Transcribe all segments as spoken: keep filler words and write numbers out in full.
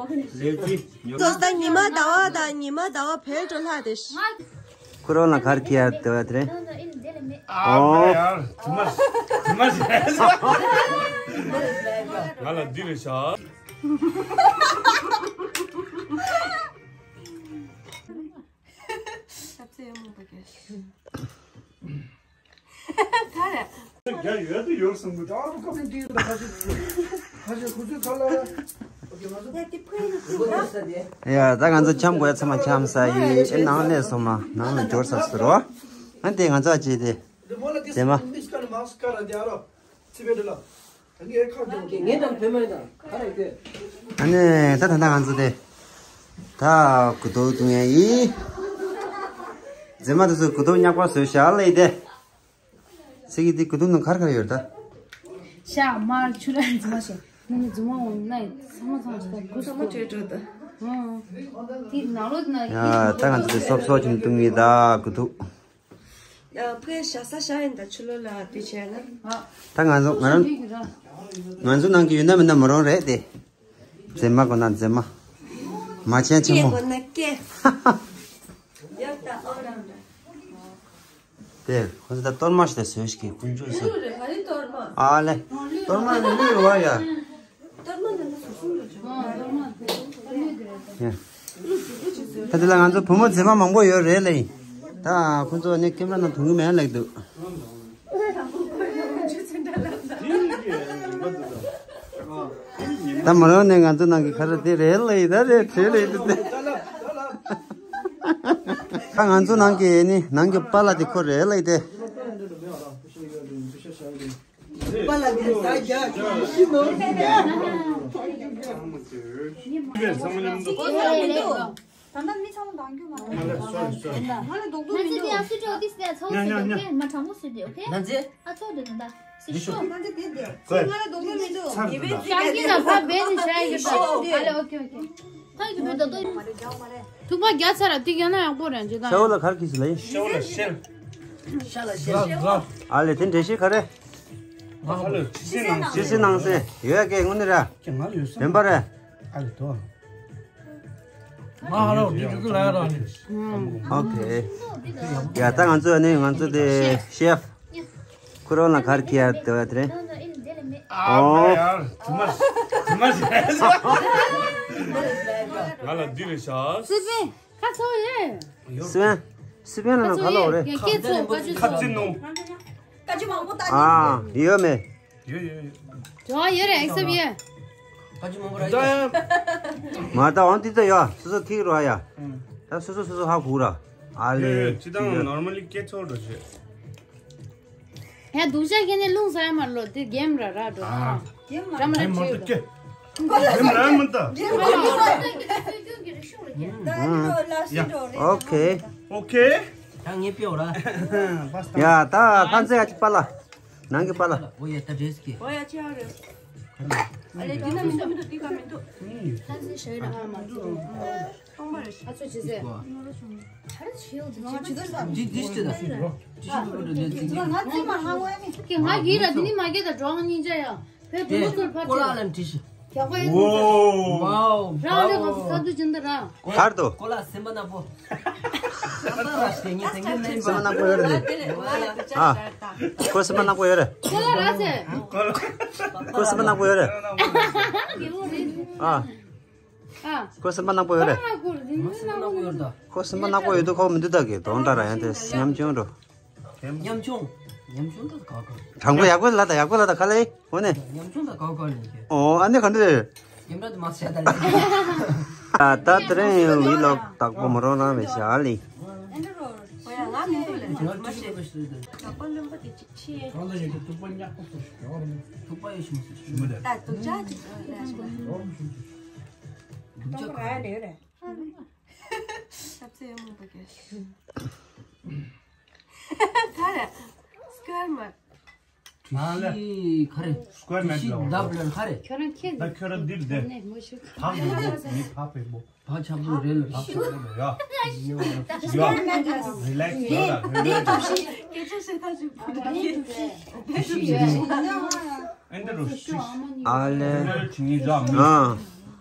ལེགས་ཀྱི་ཉོ། ད་ཉི་མ་ཟླ་བ་དང་ཉི་མ་ཟླ་བ་བལ་འགྲོ་ལྷག་དེ། ཁོ་རང་ལ་གར་ཁྱེར་དེ་བ་དེ་རེད། ཨོ། ཡར་དུ་མ་དུ་མ་ང་ལ་འདི་རེད་ཤག་ཡ། ད་ང་ཚོ་འཆམ་དགོས་ཚང་མ་འཆམ་ས་ཡིན། ཨེ་ནང་ལས་སོང་མ་ནང་ལ་འབྱོར་ས་ཟེར་རོ། ཨ་དེ་ང་ཚོ་ཅི་དེ་དེ་མ། ཨ་ནི་ད་ད་ད་ང་ཚོ་དེ་ད་གུ་དོག་བཏུང་ཡ་ཡིན། མཛེས་མ་དེ་ཚོ་གུ་དོག་ཉག་པ་བཟོས་ཤག་ལ་ཡི་དེ། ཚིག་གི་དེ་གུ་དོག་ནང་གར་གར་ཡོད་ད། ཤ་མར་ཆུ་ར་འཛིན་མ་ཤེས། ནི་འཛུམ་མ་འོང་ན་ཚང་མ་ཚང་མ་གུ་སུ་གུ་དྲོད་དྲོད་ད། ཨང་། དེ་ནང་ལོགས་ན་ཡ་ད་ང་ཚོ་དེ་སོབ་སོབ་ཅིག་བཏུང་ཡི་ད་གུ་དོག་ཡ། ཕའི་ཞག་ས་ཞག་ཡིན་ད་ཆུ་ལོ་ལ་དུས་ཆེ་ན། ད་ང་ཚོ་ང་རང་ང་ཚོ་ནང་གི་ཡོད་ན་མིན་ན་མ་རུང་རེད་དེ། མཛེས་མ་གོ་ན་མཛེས་མ། མ་ཆེན་ཆེན་མོ། ཡོད་ད་ཨོ་རང་ར། དེ་ཁོ་ཚོ་ད་གཏོར་མ་ཞིག་ད་བཟོས་ཤིག་ཁོང་ཚོ་ཟེར། ཨ་ལེ། གཏོར་མ་ནི་ལུས་བ་ཡ། ད་དེ་ལ་ང་ཚོ་བུ་མོ་མཛེས་མ་མང་པོ་ཡོད་རེད་ལེ། ད་ཁོང་ཚོ་ནི་ཀེམ་ར་ནང་མཐོང་གི་མེད་ལེགས་འདུག་ད་མ་རོ་ནས་ང་ཚོ་ནང་གི་ཁ་ར་དེ་རེད་ལེ་ད་རེད་དེ་རེད་དེ། ད་ང་ཚོ་ནང་གི་ནི་ནང་གི་པཱ་ལགས་དེ་ཁོ་རེད་ལེ་དེ། པཱ་ལགས་དེ་ཟ་རྒྱག་ཤི་མ་ཤི་མ། ད་ལྟ་མི་ཚང་མ་འདང་རྒྱུ་མ་རེད། ང་ལ་རྡོག་རྡོག་མི་འདུག་ང་ཚོ་དེ་ཡང་སུ་ཅོག་ཏིས་ལས་ཚོགས་སུ་འདུག་ཨོ་ཁེ། མ་དྲང་མོ་སུ་འདུག་ཨོ་ཁེ། ང་ཚོ། ཨ་ཚོགས་འདུག་ན་ད་སི་ཤོ། ང་ཚོ་དེ་དེ། ང་ལ་རྡོག་རྡོག་མི་འདུག་ཡི་བའི་ཚིག་ཀྱང་གི་ན་ཕ་བེ་ནི་ཤ་ཡི་གི་ད། ཨ་ལེ་ཨོ་ཁེ་ཨོ་ཁེ། ཕ་ཡི་གི་བེ་ད་དོ། ཐུག་པ་རྒྱ་ཚ་ར་ཏི་རྒྱ་ན་ཡག་པོ་རེད་ཇི་ད། ཤ་བོ་ལ་གར་གྱིས་སུ་ལ་ཡིན། ཤ་བོ་ལ་ཤེལ། ཤ་ལ་ཤེལ། ཨ་ལེ་དེ་འདྲེ་ཤེལ་ག་རེ། ང་ཧ་ལོ་ཅི་སེ་ནང་སེ། ཅི་སེ་ནང་སེ་ཡོད་ཀྱི་དངོས་གནས་ར། ཀྱི་ང་ལ་ཡོད་ས། བདེན་པ་རེད། ཨ་ལེ་དོ། ང་ཧ་ལོ་འདི་འདྲ་ལ་ར་ནི། ཨོ་ཁེ། ཡ་ད་ང་ཚོ་ནི་ང་ཚོ་དེ་ཤེཕ། ཁོ་རང་ལ་གར་ཁྱེར་དེ་བ་དེ་རེད། ཨོ། ང་ལ་འདི་རེད་ཤག་སི་པན་ཁ་ཚོ་ཡེ། སི་པན་སི་པན་ལ་ན་ག་ལོག་རེད། ཡ་སྐད་ཚོ་བཀའ་ཆོས་ཁ་ཚོ། རྩི་ནོ། ཨ་ཡོད་མེད། ཡོད་ཡོད་ཡོད། ཇོ་ཡོད་རེད་ཨེག་སབ་ཡོད། ད་ཡ། མ་ད་འོང་ཏི་ད་ཡ་སོ་སོ་ཁིག་རོ་ཡ། ད་སོ་སོ་སོ་སོ་ཧ་གོ་ར། ཨ་ལེ། ཡོད་ཡོད་ཅི་དང་ནོར་མལ་ལི་སྐད་ཚོ་འགྲོ་ཞེས། ཡ་སྡུག་ཅག་ཁྱེད་ནས་རླུང་ཟ་ཡ་མ་ལོ་དེ་གེམ་ར་ར་འགྲོ། ཨ། གེམ་ར་མ་ཏི་ཀེ། གེམ་ར་མ་ཏི། ཨོ་ཁེ། ཨོ་ཁེ། ད་ངས་པེའོ་ར། ཡ་ད་ཕན་ཚེ་ཨ་ཅི་པ་ལ། ནང་གི་པ་ལ། ཨོ་ཡ་ད་རེས་ཀྱི། ཨོ་ཡ་ཅི་ཨ་རེ། ཨ་ལེ་འདི་ན་མི་འདུག་མི་འདུག་འདི་ག་མི་འདུག་ཕན་ཚེ་ཞོལ་ར་ཨ་མ་ཚོ། ཨ་ཚོ་ཇི་ཟེར། ང་ཇི་ལྟར་ཟ། འདི་འདི་ཅི་ད། ཅི་ཞིག་འདུག་འདི་འདི་ང་ཚོ་མ་ཧ་གོ་ཡ་མི། ཀྱི་ང་གི་ར་འདི་ནི་མ་གི་ད་གྲོང་སྙིང་རྗེ་ཡ། བོད་དུ་ཚོར་ཕར་ཀོ་ལ་ལ་འདྲི་ཤི། རྒྱག་པ་ཡིན། ཝའོ། རང་ལས་གོང་སུ་ས་དུ་ཅན་ད་ར། གར་དུ། ཀོ་ལ་སེམས་པ་ནག་པོ། ད་ད་ར་ཤི་ངས་སེམས་པ་ནག་པོ་ཡོད་རེད། ཨ། ཁོ་སེམས་པ་ནག་པོ་ཡོད་རེད། ཀོ་ལ་ར་ཟེར། ཁོ་སེམས་པ་ནག་པོ་ཡོད་རེད། ཨ། ཨ། ཁོ་སེམས་པ་ནག་པོ་ཡོད་རེད། ཁོ་སེམས་པ་ནག་པོ་ཡོད་དོ། ཁོ་སེམས་པ་ནག་པོ་ཡོད་དོ་ཁོ་མི་འདུག་ད་གི་དོན་དག་ར་ཡང་དེ་ཉམ་ཆུང་འགྲོ། ཉམ་ཆུང་། ཉམ་ཆུང་ད་ག་ག་དྲང་པོ་ཡག་པོ་ལ་ད་ཡག་པོ་ལ་ད་ག་ལེ་འོ་ནས། ཉམ་ཆུང་ད་ག་ག་ལེ་ཁྱེད། ཨོ་ཨ་ནི་ག་འདྲ་རེད། རྒན་པ་དུ་མ་བྱས་ད་ལེ། ད་ད་དེ་རིང་ཡང་ཝི་ལོག་དག་པོ་མ་རོ་རང་རེད་བཞག་ལེ། ཐུག་པ་ཡོད་ཤི་མ་སོ་ཤི་མ་རེད། ད་དུག་ཅག་ཅིག་ལས་ཤི་མ། དུག་ཅག་ཅིག་ལས་ཤི་མ། དུག་ཅག་ག་རེ་རེད། ཤ་ཚའི་མོ་དུ་གས། ག་རེ། སྐར་མ། གྲུ་བཞི་ག་རེ། སྐར་མ་གྲུ་བཞི་ལ་ལྡབ་ལ་ག་རེ། ཁྱོད་རང་ཁྱེད། ད་ཁྱོད་རང་འདིར་བསྡད། ནས་མོ་ཤུ། བག་མི་འདུག་མི་བག་ཕེབས་པོ། བག་ཆགས་པོ་རེད་ལ་བག་ཆགས་པོ་རེད་ཡ། ཡ། རི་ལེགས་ཡོད་ལ་ཧོལ་ལོས་དང་། སྐད་ཆ་བཤད་ཐག་ཆོད་པོ་རེད། གྲུ་བཞི་ཡོད། ཨེ་འདི་རུ་ཤི། ཨ་ལེ། ཁྱོད་རང་ཁྱིམ་གྱི་བཟའ་མི། ཨ།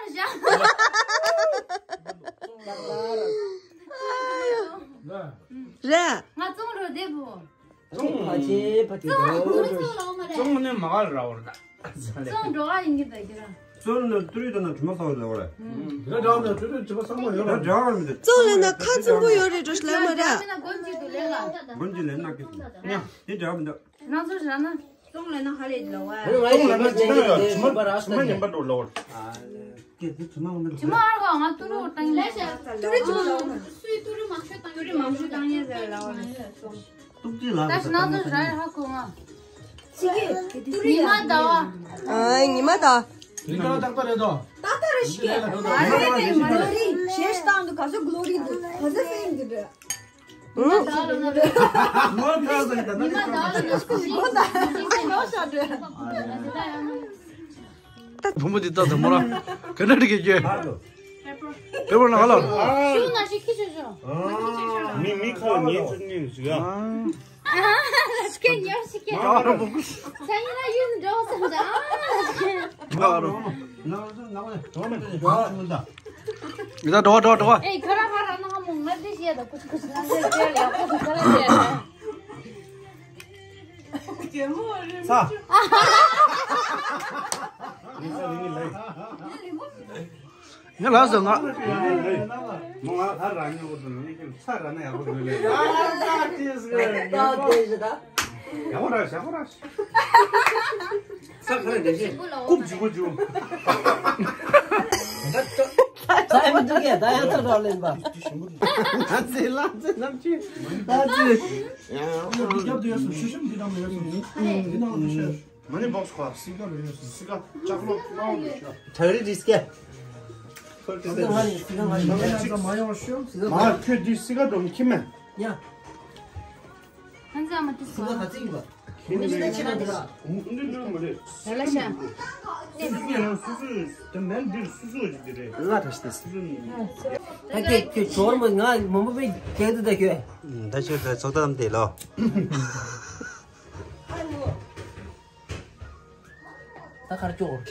ལ་བཞག་རེད། ང་བཙོང་རོགས་བདེ་པོ། ཙོང་ཕ་ཆེ་ཕ་ཆེ་ཙོང་རོ་ཙོང་ཙོང་ལོ་མ་རེད། ཙོང་ནི་མ་ག་ར་བར་ད། ཙོང་འགྲོ་བ་ཡིན་གྱི་ད་ཁྱེད་རང་། ཙོང་ནི་ཏུ་རི་ད་ན་དྲི་མ་ཚ་བ་ལ་བར། ད་འདྲ་བ་ན་ཏུ་རི་དྲི་མ་ཚ་མ་ཡོད་ད་ར། འདྲ་བ་མི་འདུག་ཙོང་ལ་ན་ཁ་ཚིམ་པོ་ཡོད་རེད་འགྲོ་ཤི་ལ་མ་ར། མི་ན་དགོན་གཅིག་ཏུ་ལས་ལ། དགོན་གཅིག་ལས་ན་ཀི་ཡ་དེ་འདྲ་བ་མི་འདུག་ང་ཚོ་ར་ན། ཙོང་ལ་ན་ཧ་ལས་ལ་བ། ཙོང་ལ་ན་ཅི་ན་ཡོད་དྲི་མ་དྲི་མ་ཉན་པ་འགྲོ་ལ་བར། དྲི་མ་ཨར་ག་ང་ཏུ་རུ་བཏང་ཡ། ཏུ་རུ་ཅི་མ་ལོ་ན། སུའི་ཏུ་རུ་མང་ཤོས་བཏང་ཡ། ཏུ་རུ་མང་ཤོས་བཏང་ཡ་ཟེར་ལ་བ་ནི་སོང་། ཏུག་ཅི་ལ་ད་ཤི་ན་ཏུ་ར་ཧ་གོ་ང་། ཉི་མ་ཟླ་བ། ཨ་ཉི་མ་ཟླ་བ། ཉི་མ་ཟླ་བ་ཏག་ཏག་རེད་དོ། ཏག་ཏག་རེད་ཤི་གེ། ཨ་རེད་དེ་མ་རེད། ཤེས་སྟངས་དུ་ག་ཚོད་གློ་རིག་འདུག་ག་ཚོད་ཕན་འདུག་རེད། ཉི་མ་ཟླ་བ་ལ་ན་རེད། ཉི་མ་ཟླ་བ་ལ་ན་ཤི་གེ། ཉི་མ་ཟླ་བ་ལ་ན་ཤི་གེ། བུ་མོ་འདི་ལྟ་དང་མོ་ར་ག་འདྲ་འགྲིག་གི་ཀྱེ། པེ་པར་ནང་ལ། ཤུ་ན་ཤི་ཁི་ཆོ་ཆོ། མི་མི་ཁ་ལ་ཉེ་ཆུ་ནི་ཞིག་ཡ། ཤི་ཁེ་ཉེ་ཤི་ཁེ། ཨ་རོ་བུ་ཀུ། ས་ཡི་ན་ཡུན་འགྲོ་སམ་ད། ཨ་རོ། ཡི་ད་འགྲོ་འགྲོ་འགྲོ། ཨེ་ཁ་ར་ཁ་ར་ན་མོ་ང་འདི་ཤི་ཡ་ད་ཀུ་ཤི་ཀུ་ཤི་ན་ཤི་ཁེ་ཡ་ཁ་ཁ་ར་ཤི་ཡ། ས། ངས་ལབ་སོང་ང་། མོ་ང་ཨ་ར་ཉོ་གོ་དུ་ནི་ཁྱོད་ཚ་ར་ན་ཡག་པོ་འདུག་ལེ། ད་དེ་ཞིག་རེད། ཡག་པོ་ར་ཡག་པོ་ར། ས་ཁ་ར་དེ་ཞིག་རྐུབ་འཇུ་གོ་འཇུ། ད་ཡང་འདུག་གས་ད་ཡང་ཚ་ར་ལེན་པ། ང་ཚོའི་ལག་རྩལ་རྣམ་དཔྱོད། ལག་རྩལ། ཡང་། འདི་རྒྱབ་ཏུ་ཡོད་སོང་། ཤུ་ཤུ་འདི་ནང་ལ་ཡོད་སོང་། འདི་ནང་ལ་མི་ཤོར། མ་ཎི་བོགས་ཁ། སི་ཀ་ལ་ཡོད་སོང་། སི་ཀ་ལྕགས་ལོག་མང་པོ་ཤོར། ཁྲག་རིལ་རིས་ཀ། སི་ཀ་ང་ཡིན། སི་ཀ་ང་ཡིན། མ་ཡོང་ཤོར། སི་ཀ་མ་ཁྱོད་འདི་སི་ཀ་འགྲོ་མཁན་མེད། ཡ། ཁྱེད་ཚོ་མ་དུས་སུ་བ། ཁྱེད་ཚོ་ཆེ་ན་འདི་ལ། འདི་ལོས་མ་རེད། རེད་ལ་ཤ། སུ་སུ་ཡང་སུ་སུ་དེ་མེད་འདིར་སུ་སུ་ཅིག་དེ་རེད། ལ་རེད་ཤ། ད་ཁྱེད་ཁྱོད་ཇོར་མོ་ང་མོ་མོ་པའི་རྒྱལ་དུ་ད་ཁྱོད། ད་ཁྱོད་ད་ཚོགས་གཏམ་དེ་ལོ། ད་གར་སྐྱོར།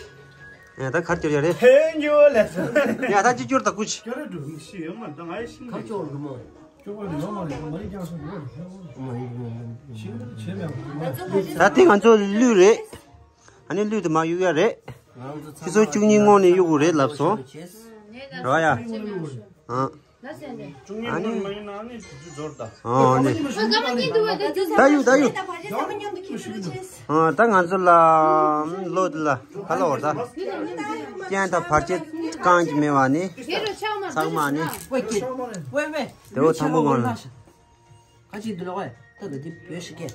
ཡ་ད་གར་སྐྱོར་ཡ་རེད། ཧེ་ཉོ་ལེ་སོ། ཡ་ད་ཅི་སྐྱོར་ད་ཀུ་ཅི། སྐྱོར་རེད་འགྲོ་མི་ཤེས་ཡོད་མ་ད་ང་ཡི་ཤིང་གར་སྐྱོར་རུ་མོ། སྐྱོར་བ་ནི་ཡོང་མ་རེད། མ་རེད་ཀྱང་སོང་ཡོད་རེད། མ་ཡིན་མ་ཡིན། ཤིང་བྱེད་མེད་མ་རེད། ད་དེ་ང་ཚོ་གླུད་རེད། ཨ་ནི་གླུད་དུ་མ་གཡུག་ཡ་རེད། ཁྱེད་ཚོ་བཅུ་གཉིས་སྔོན་ནས་གཡུག་དགོས་རེད་ལབ་སོང་། རེད་བ་ཡ། ཨ། ཨ་ནི། ཨ་ནི། ད་ཡུ་ད་ཡུ། ཨ་ད་ང་ཚོ་ལ་ལོ་དེ་ལ་ཁ་ལོ་བར་ད། རྐྱེན་དང་བར་ཆད་གང་གི་མེད་པ་ནི། ཚང་མ་ནི། དེ་འོ་དང་པོ་ངོ་ལ། ཁ་ཅིག་འདི་ལོག་ཨེ། ད་ད་འདི་བོད་ཤིག་གེ།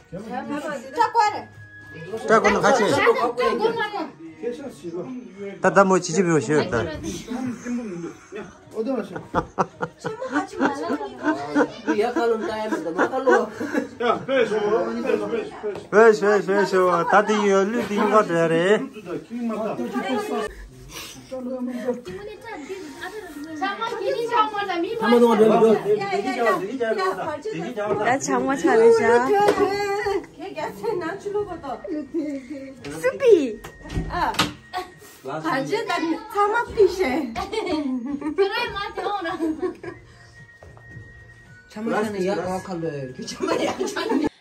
སྐྲ་གོན་ན་ཁ་ཆེ། ད་ད་མོ་ཅི་ཅི་བེའོ་ཤོད་ད། ཡ་ཁ་ལོ་ད་ཡ་མེད་ད་མ་ཁ་ལོ། བེ་ཤོད་བེ་ཤོད་བེ་ཤོད། ད་དེ་ཡོད་གླུད་དེ་ཡོད་ག་དེ་རེད། ད་ཆང་མ་ཆགས་རེད་ཤག་སི་པི། ཆང་མ་ཆགས་ན་ཡག་ག་ཁ་ལོ། ཆང་མ་ཡག་ཆགས་ན།